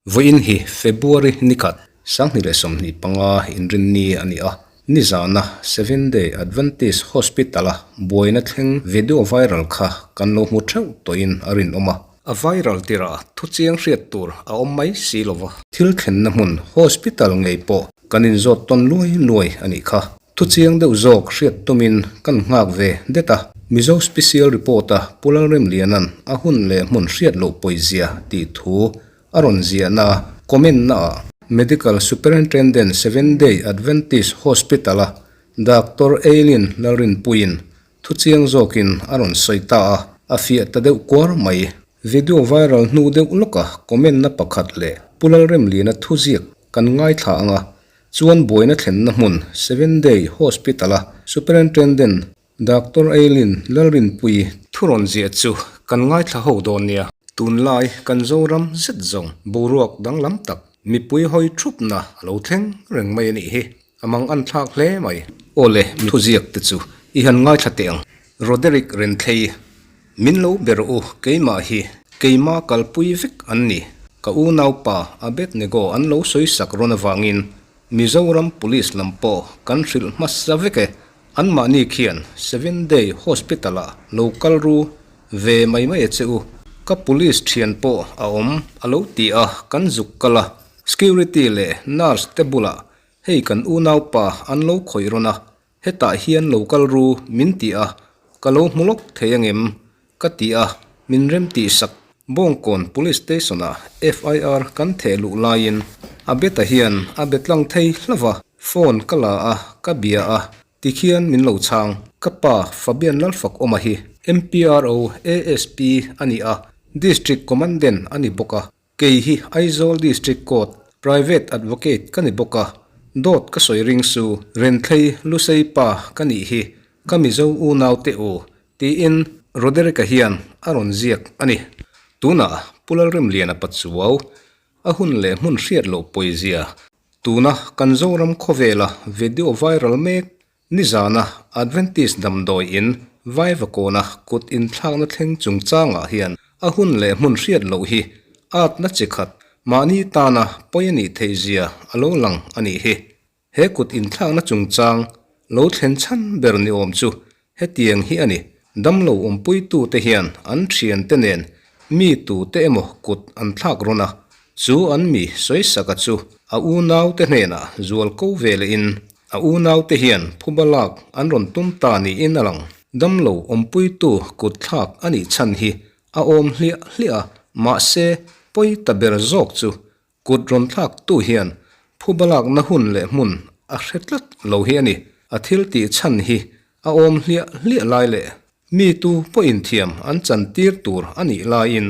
Vawiin hi February nikhat 2025 inrinni a ni a, nizana Seven Day Adventist Hospital-a buaina thleng video viral kha kan lo hmu theuh tawhin a rinawm a. A viral tirah thuchiang hriat tur a awm mai si lo va. Thil thlenna hmun hospital ngei pawh kan inzawt tawn luai luai a nih kha. Thuchiang deuh zawk hriat tumin kan nghak ve det a. Mizo Special Report-a Pu Lalremliana'n a hun leh hmun hriat loh pawizia tih thu a rawn ziahna comment naah Medical Superintendent Seven Day Adventist Hospital-a Doctor Eileen Lalrinpuiin Thuchiang zawkin a rawn sawi ta a, a fiah ta deuh kuar mai. Video viral hnu deuh lawka comment na pakhat leh Pu Lalremliana thuziak kan ngaithla ang a, chuan buaina thlenna hmun Seven Day Hospital-a Superintendent Doctor Eileen Lalrinpuii thu rawn ziah chu kan ngaithla ho dawn nia. Tunlai kan Zoram zet zawng boruak danglam tak mipui hawi thupna a lo thleng reng mai a nih hi. A mang an thlak hle mai. Aw le, mi thuziak te chu i han ngaithla teh ang. Roderick Renthlei, Min lo ber u, keimah hi keima kalpui vek an ni. Ka unaupa Abednego an lo sawi sak rawn avangin Mizoram Police lam pawh kan hrilh hmasa vek e. Anmahni khian Seven Day Hospital ah lo kal ru ve mai mai a che u. Ka police thian pawh a awm a lo ti a, kan zuk kal a. Security leh nurse te bulah Hei kan unaupa an lo khawih rawn a, hetah hian lo kal ru min ti a, ka lo hmu lawk thei angem? ka ti a, min rem tih sak. Bawngkawn Police Station ah FIR kan theh luh laiin a beta hian a be tlang thei hlauh a, phone ka la a, ka bia a, tikhian min lo chhang. Ka pa Fabian Lalfakawma hi MPRO ASP a ni a, District Commandant a ni bawk a. Kei hi Aizawl District Court Private Advocate ka ni bawk a, dawt ka sawi ring su, Renthlei Lusei pa ka nih hi, ka Mizo unau te u, tiin Roderick-a hian a rawn ziak a ni. Tunah Pu Lalremliana Pachuau, a hun leh hmun hriat loh pawizia, tuna kan Zoram khawvela video viral mek Nizana Adventist damdawi in Vaivakawna kut inthlakna thleng chungchangah hian a hun leh hmun hriat loh hi atna chi khat mahni tana pawi a nih theih zia a lo lang a nih hi. He kut inthlakna chungchang lo thlen chhan ber ni awm chu hetiang hi a ni, damlo awmpuitute hian an thiante nen mi tute emaw kut an thlak rawn a, Chu an mi sawisaka chu a unaute hnenah zual ko ve lehin a unaute hian phuba lak an rawn tum ta niin a lang. Damlo awmpuitu kutthlak a nih chhan hi a awm hliah hliah a, mahse pawi ta ber zawk chu kut rawn thlaktu hian phuba lakna hun leh hmun a hre tlat lo hi a ni. A thil tih chhan hi a awm hliah hliah lai leh Mi tu pawhin thiam an chantir tur a nih laiin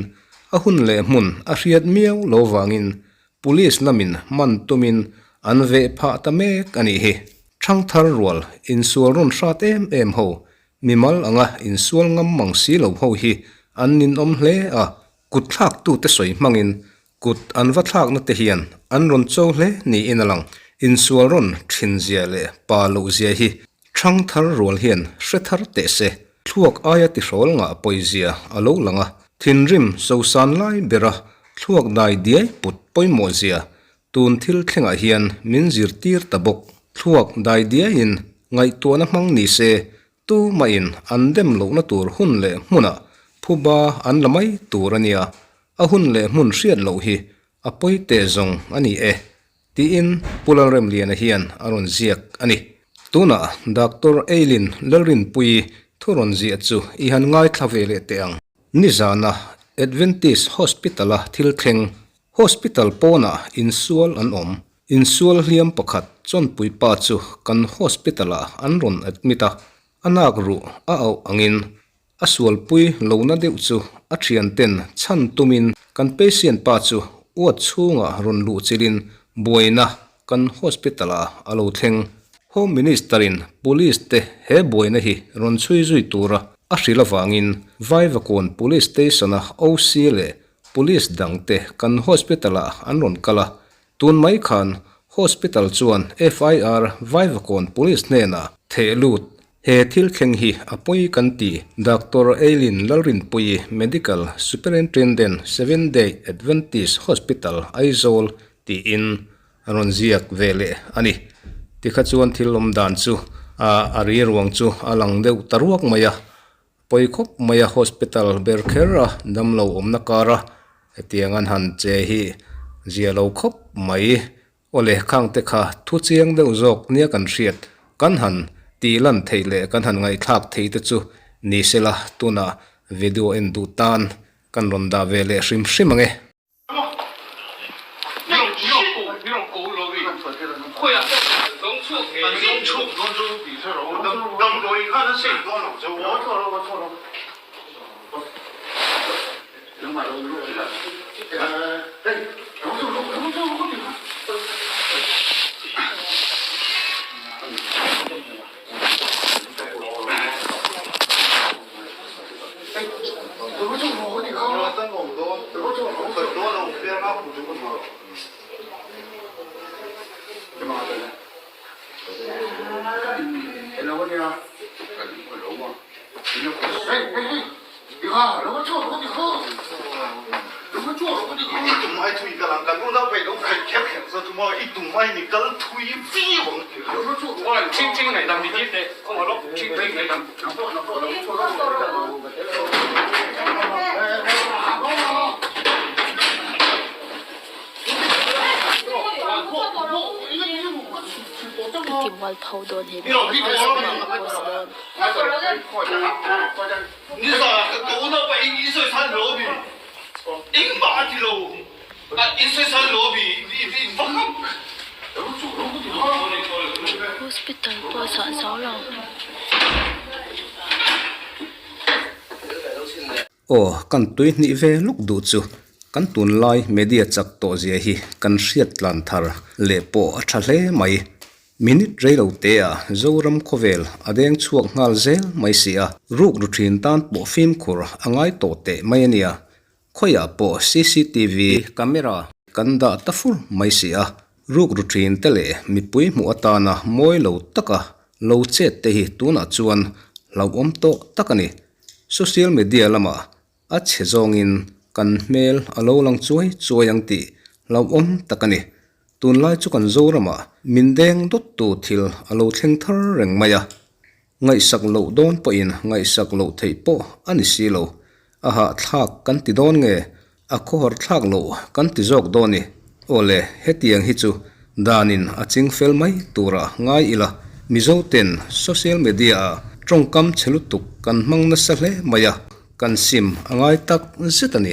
a hun leh hmun a hriat miau lo vangin Police lamin man tumin an veh phah ta mek a nih hi. Thangthar rual insual rawn hrat em em ho, mimal anga insual ngam mang si lo ho hi an ninawm hle a, kut thlaktute sawi hmangin kut an va thlakna te hian an rawn cho hle niin a lang. Insual rawn thin zia leh pa loh zia hi thang thar rual hian hre thar teh se. Thluak aia tihrawl ngah pawi zia a lo lang a, thinrim sosan lai bera thluak dai diai put pawimawh zia tun thil thlengah hian min zirtir ta bawk. Thluak dai diaiin ngaihtuahna hmang ni se Tumahin an dem lohna tur hun leh hmunah phuba an la mai tur a nia, a hun leh hmun hriat loh hi a pawi teh zawng a ni e, tiin Pu Lalremliana hian a rawn ziak a ni. Tunah Doctor Eileen Lalrinpuii thu rawn ziah chu i han ngaithla ve leh teh ang. Nizana Adventist Hospital-a thil thleng, hospital pawnah insual an awm. Insual hliam pakhat chawnpui pa chu kan hospital ah an rawn admit a, a nak ruh a auh angin a sualpui lohna deuh chu a thian ten chhan tumin kan patient pa chu ward chhungah rawn luh chilhin buaina kan hospital ah a lo thleng. Home Minister in Police te he buaina hi rawn chhui zui tura a hrilh avangin Vaivakawn Police Station a OC leh Police dangte kan hospital ah an rawn kal a, Tun mai khan Hospital chuan FIR Vaivakawn Police hnenah theh lut. He thil thleng hi a pawi kan ti, Doctor Eileen Lalrinpuii, Medical Superintendent, Seventh Day Adventist Hospital, Aizawl tiin a rawn ziak ve leh a ni. Tikha chuan thil awm dan chu a ri ruang chu a lang deuh ta ruak mai a, pawi khawp mai a hospital ber kher a damlo awmna kar a hetiang an han che hi zia lo khawp mai. Awle khangte kha thu chiang deuh zawk nia kan hriat kan han tih lan theih leh kan han ngaihthlak theih te chu ni sela tunah video en duh tan kan rawn dah ve leh hrim hrim ang e. Ka ti mual pho dawn he video hi Facebook ah ka post dawn. Hospital pawh a chhuah zo lo. Aw, kan tui hnih ve lawk duh chu kan tunlai media chak tawh zia hi kan hriat tlan thar leh pawh a tha hle mai. Minute rei lo te ah Zoram khawvel a deng chhuak nghal zel mai si a, ruk ru thin tan pawh fimkhur a ngai tawh teh mai a nia. Khawiah pawh cctv camera kan dah ta fur mai si a, ruk ru thin te leh mipui hmuh atana mawi lo taka lo chet te hi tunah chuan hlauhawm tawh tak a ni. Social media lamah A chhe zawngin kan hmel a lo lang chuai chuai ang tih hlauhawm tak a ni. Tunlai chu kan Zoramah min deng dawttu thil a lo thleng thar reng mai a. Ngaihsak loh dawn pawhin ngaihsak loh theih pawh a ni si lo. A hahthlak kan ti dawn nge? A khawhar thlak loh kan ti zawk dawn i? Aw le, hetiang hi chu danin a ching fel mai turah ngai ila, Mizoten social media ah tawngkam chhe lutuk kan hmang nasa hle mai a, kan sim a ngai tak zet a ni.